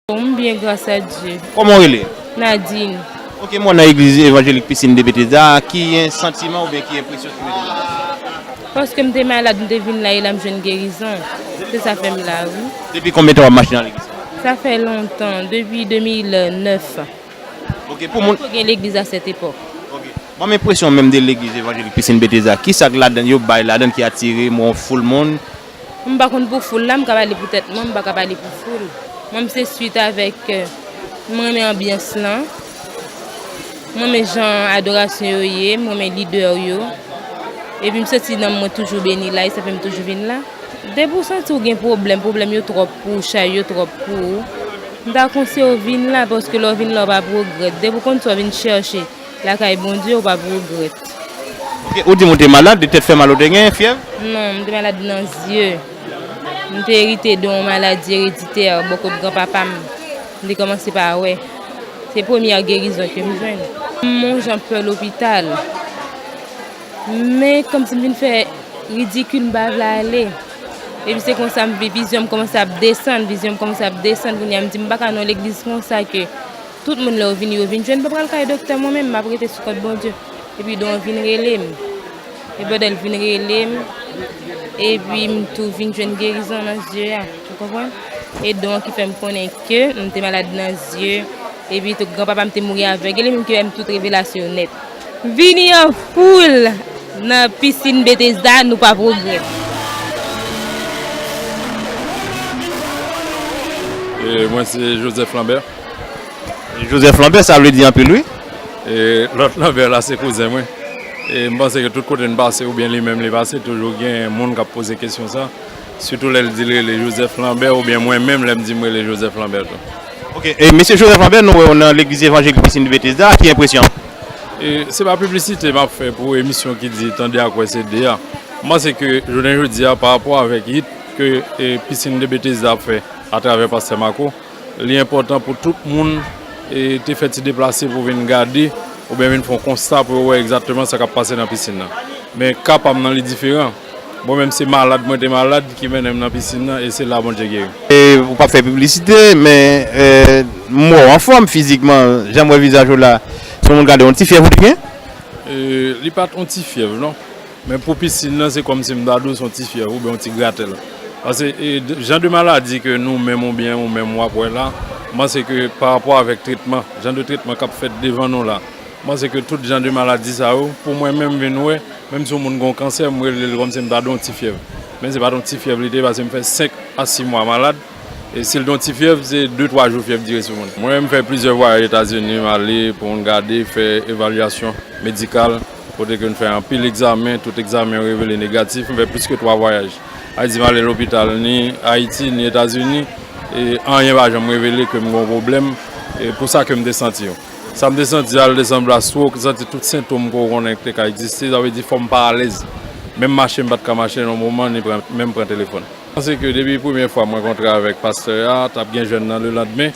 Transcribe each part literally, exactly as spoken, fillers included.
M byen, gras a Dye. Kòman w rele? Nadine. Ok, m wè w nan legliz evanjelik Pisin de Betesda, ki santiman oubyen ki enpresyon ki mete w la? Paske m te malad, m te vin la, e la m jwenn gerizon. Se sa fè m la, wi. Depi konbyen tan w ap mache nan legliz? Sa fè lontan, depi de mil nèf. Ok, pou moun. Gen legliz a sèt epòk. Ok. Ban m enpresyon menm de legliz evanjelik Pisin Betesda. Kisa k ladan yo bay ladan ki atire m wè yon foul moun? M pa konn pou foul la, m ka pale pou tèt mwen, m pa ka pale pou foul. Mwen, m se swit avèk, euh, m renmen anbyans lan. M renmen jan adorasyon yo ye, m renmen lidè yo. Epi m santi nanm mwen toujou beni la, e sa fè m toujou vin la. Depi w santi w gen pwoblèm, pwoblèm yo twòp pou ou, chay yo twòp pou ou, m ta konseye w vin la, paske lè w vin la, w p ap regrèt. Depi w konn sa w vin chèche lakay Bondye, w p ap regrèt. Ok, ou di m ou te malad, de tèt fè mal ou te gen, fyèv? Non, m te malad nan zye. M te erite de yon maladi ereditè bò kot granpapa m. M te kòmanse pa wè. Se premyè gerizon ke m jwenn. M yon jan pè lopital. Men kòmsi m vin fè ridikil, m pa vle ale. Epi se konsa m vi-, vizyon m kòmanse ap desann, vizyon m kòmanse ap desann. Kounye a m di m pa ka nan yon legliz konsa ke tout moun lè yo vini, yo vin jwenn, m pa pral kay doktè mwen menm, m ap rete sou kont Bondye. Epi don vin rele m. E pandan l vin rele m, epi m tou vin jwenn gerizon nan zye a. Ou konprann? E don ki fè m konnen ke m te malad nan zye, epi tou granpapa m te mouri avèg, e li menm ki fè m tout revelasyon yo nèt. Vini an foul nan pisin Betesda, nou p ap regrèt. E mwen se Joseph Lambert. Joseph Lambert, sa vle di anpil, wi. E lòt Lambert la se kouzen mwen. E m panse ke tout kote n pase oubyen li menm li pase, toujou gen moun k ap poze kesyon sa. Sitou lè l di l rele Joseph Lambert oubyen mwen menm lè m di m rele Joseph Lambert tou. Ok, e mesye Joseph Lambert, nou wè w nan legliz evanjelik Pisin de Betesda, ki enpresyon w? E se pa piblisite m ap fè pou emisyon ki di Tande ak Wè se de a. M panse ke jounen jodi a, pa rapò avèk hit ke e, Pisin de Betesda ap fè atravè pastè Marco, li enpòtan pou tout moun e, te fè ti deplase pou vin gade oubyen vin fè yon konsta pou yo wè egzakteman sa k ap pase nan pisin nan. Men ka pa m nan li diferan. Mwen menm se malad mwen te malad ki mennen m nan pisin nan e se la Bondye geri m. E ou p ap fè piblisite, men e, m wè w anfòm fizikman, jan m wè vizaj ou la, se yon moun gade yon ti fyèv ou te gen? E, li pa t yon ti fyèv non. Men pou pisin nan, se kòmsi m ta di w se yon ti fyèv oubyen yon ti gratèl. Paske e, jan de maladi ke nou menm oubyen ou menm w ap wè la, m panse ke pa rapò avèk tretman, jan de tretman k ap fèt devan nou la, m panse ke tout jan de maladi sa yo, pou mwen menm vin wè, menm si yon moun gen yon kansè, m rele l kòmsi m ta di w yon ti fyèv. Men se pa t yon ti fyèv li te ye, paske m fè senk a sis mwa malad. E si l t yon ti fyèv, se de twa jou fyèv dire sou moun. Mwen menm, m fè plizyè vwayaj Etazini, m ale pou m gade, fè evalyasyon medikal, kote ke m fè anpil egzamen, tout egzamen yo revele negatif, m fè plis ke twa vwayaj. Sa vle di m ale lopital ni Ayiti, ni Etazini, e anyen pa janm revele ke m gen yon pwoblèm, e pou sa ke m te santi yo. Sa m te santi a, l te sanble a stroke, m santi tout sentòm ke w konnen ki te ka egziste, sa vle di fò m pa alèz. Menm mache m pa t ka mache nan yon moman, ni pran, menm pran telefòn. M panse ke depi premye fwa m rankontre avèk pastè a, t ap gen jèn nan lelandmen.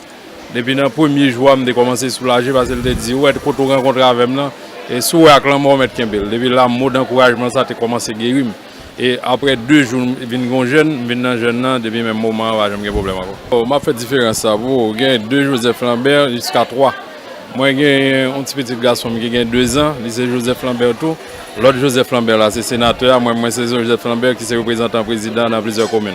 Depi nan premye jou a, m te kòmanse soulaje paske l te di, ou wè kote w rankontre avè m nan, e si w wè ak lanmò w mèt kenbe l. Depi la, mo dankourajman sa te kòmanse geri m. E aprè de jou, m vin gen yon jèn, m vin nan jèn nan, depi menm moman an, pa janm gen pwoblèm ankò. M ap fè diferans sa pou ou. Gen de Joseph Lambert jiska twa. Mwen gen yon ti pitit gason m ki gen de zan, li se Joseph Lambert tou. Lòt Joseph Lambert la se senatè a, mwen, mwen se Joseph Lambert ki se reprezantan prezidan nan plizyè komin.